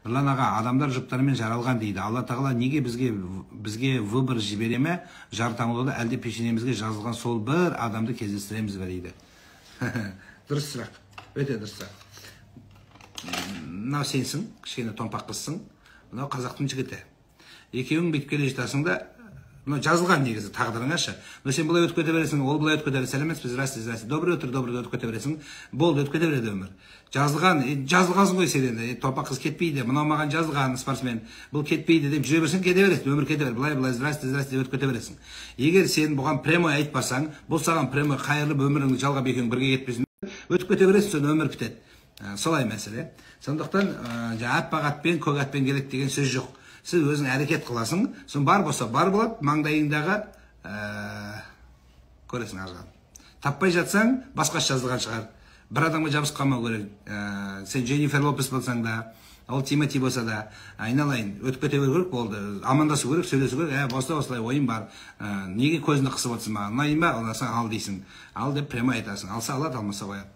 Нұрлан аға, адамдар жұптармен жаралған дейді. Алла тағала неге бізге выбор жібере ме жар таңдауда, әлде пешенемізге жазылған сол бір адамды кездестіреміз бе дейді. Дұрыс сұрақ, өте дұрыс сұрақ. Мынау сенсің, кішкене томпақ қызсың, мынау қазақтың жігіті. Екеуің бүйтіп келе жатасың да, мынау жазылған негізі тағдырыңа шы. Но сен былай өтіп кете бересің, ол былай өтіп кете береді. Сәлеметсіз бе, здрасте, здрасте, доброе утро, доброе, өтіп кете бересің. Болды, өтіп кете береді өмір. Жазылған, жазылғансың ғой сен енді. Томпақ қыз кетпейді, мынау маған жазылған спортсмен, бұл кетпейді деп жүре берсең, кете бересің, өмір кете береді. Былай былай, здрасте, здрасте деп өтіп кете бересің. Егер сен бұған прямой айтпасаң, бұл саған прямой қайырылып өміріңді жалғап екеуің бірге кетпесін, өтіп кете бересің, соны өмір бітеді. Солай мәселе. Сондықтан жаңа аппақ атпен, көк атпен келеді деген сөз жоқ. Сіз өзің әрекет қыласың, сосын бар болса бар болады, маңдайыңдағы көресің ар жағын. Таппай жатсаң, басқаша жазылған шығар. Бір адамға жабысып қалмау керек. Сен Дженнифер Лопес болсаң да, ол Тимоти болса да, айналайын, өтіп кете беру керек, болды. Амандасу керек, сөйлесу керек. Болса осылай ойым бар. Неге көзіңді қысып отырсың маған? Ұнайын ба? Ұнаса ал дейсің. Ал деп прямо айтасың. Алса алады, алмаса қояды.